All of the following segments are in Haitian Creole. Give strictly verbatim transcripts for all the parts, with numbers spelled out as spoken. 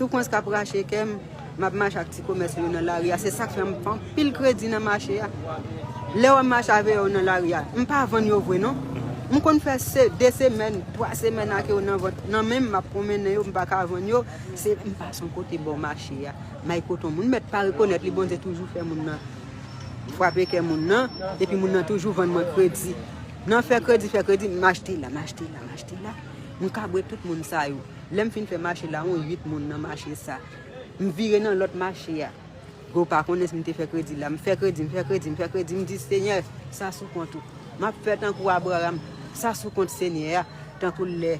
Soufrans k ap rache kè m, m ap mache ak ti komèsè yo nan lari a. Se sa k fè m fè anpil kredi nan mache a. Lè w ap mache avè yo nan lari a, m pa vann yo vre non. M konn fè se, de semèn, twa semèn ak yo nan vant, nan men m, m ap pwomennen yo, m pa ka vann yo. Se, m pase yon kote bò mache a. M al kote yon moun, mèt pa rekonèt li, Bondye toujou fè moun nan frape kè moun nan, epi moun nan toujou vann mwen kredi. Nan fè kredi, fè kredi, m achte la, m achte la, m achte la. M kabre tout moun sa yo. Lè m fin fè mache la, yon uit moun nan mache sa. M vire nan lòt mache a. Yo pa konnen si m te fè kredi la. M fè kredi, m fè kredi, m fè kredi. M di, Senyè, sa sou kont ou. M ap fè tankou Abraram. Sa sou kont Senyè a. Tankou lè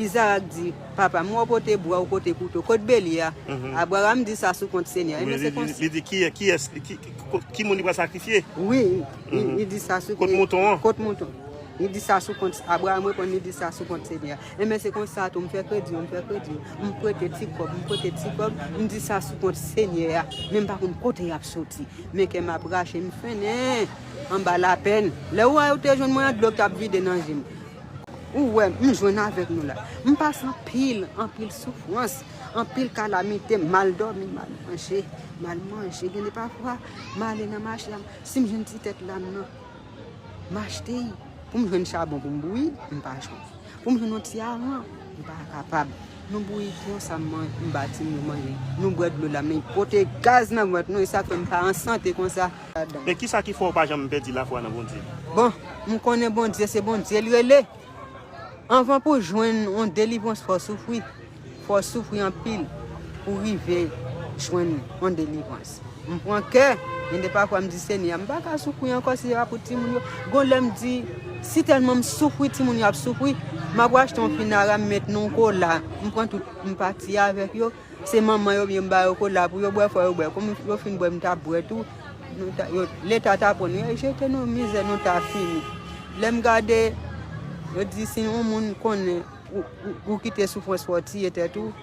Izarak di, Papa m, wè w pote bwa, w pote kouto. Kot beli a? Abraram di, Sa sou kont Senyè a. Ebyen, se konsa. Li di, Kiyès, kiyès, ki, ki, ki, ki moun li pral sakrifye? Wi, li, li di sa sou. Kot mouton an? Kot mouton. Li di sa sou kont, Abraram reponn, li di sa sou kont Senyè a. Enben, se konsa tou, m fè kredi, m fè kredi, m prete ti kòb, m prete ti kòb, m di sa sou kont Senyè a, men m pa konn kote y ap soti. Men kè m ap rache, m fennen anba lapèn. Lè ou wè yo te jwenn mwen an, dlo k t ap vide nan je m. Ou wè, m jwenn avèk nou la. M pase anpil, anpil soufrans, anpil kalamite, mal dòmi, mal manje, mal manje. Gen de pafwa, m ale nan mache a, si m jwenn ti tèt lam nan, m achte l. Pou m jwenn chabon pou m bouyi, m pa jwenn. Pou m jwenn yon ti aran, m pa kapab. Nou bouyi konsa, m man-, m ba timoun yo manje. Nou bwè dlo la, men pote gaz nan vant nou, e sa k fè m pa an sante konsa. Men kisa ki fè w pa janm pèdi lafwa nan Bondye? Bon, m konnen Bondye se Bondye l rele. Anvan pou jwenn yon delivrans, fò w soufri. Fò w soufri anpil pou rive jwenn yon delivrans. M pran kè, gen de pafwa m di, Senyè, m pa ka soufri ankò si se pa pou timoun yo. Gon lè m di, si tèlman m soufri, timoun yo ap soufri, m ap achte yon finara, m met nan yon kola, m pran tout, m pati avèk yo. Se manman yo byen m ba yo kola pou yo bwè, fò yo bwè. Kòm yo fin bwè, m t ap bwè tou. Nou ta, yo, Leta ta pran nou, yo jete nou, mizè nou ta fini. Lè m gade, yo di si yon moun konnen ou, ou, ou kite soufrans fè w tiye tèt ou,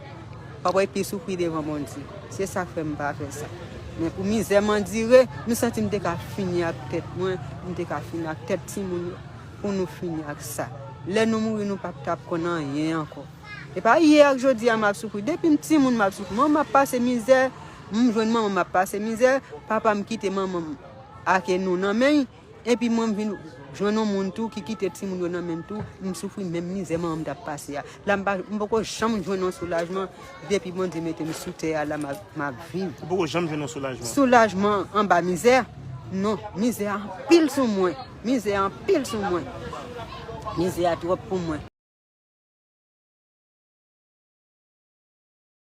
w ap wè pi soufri devan Bondye. Se sa k fè m pa fè sa. Men pou mizè m andire, m santi m te ka fini ak tèt mwen, m te ka fini ak tèt timoun yo, pou nou fini ak sa. Lè nou mouri, nou p ap t ap konn anyen ankò. E pa yè ak jodi a m ap soufri. Depi m timoun m ap soufri. Manman m ap pase mizè, m jwenn manman m ap pase mizè, papa m kite manman m ak nou nan men l, epi mwen m vin jwenn yon moun tou ki kite timoun yo nan men m tou, m soufri menm mizè manman m t ap pase a. La m pa, m poko janm jwenn yon soulajman depi Bondye mete m sou tè a la m ap, m ap viv. Ou poko janm jwenn yon soulajman? Soulajman anba mizè? Non, mizè a anpil sou mwen. Mizè a anpil sou mwen. Mizè a twòp pou mwen.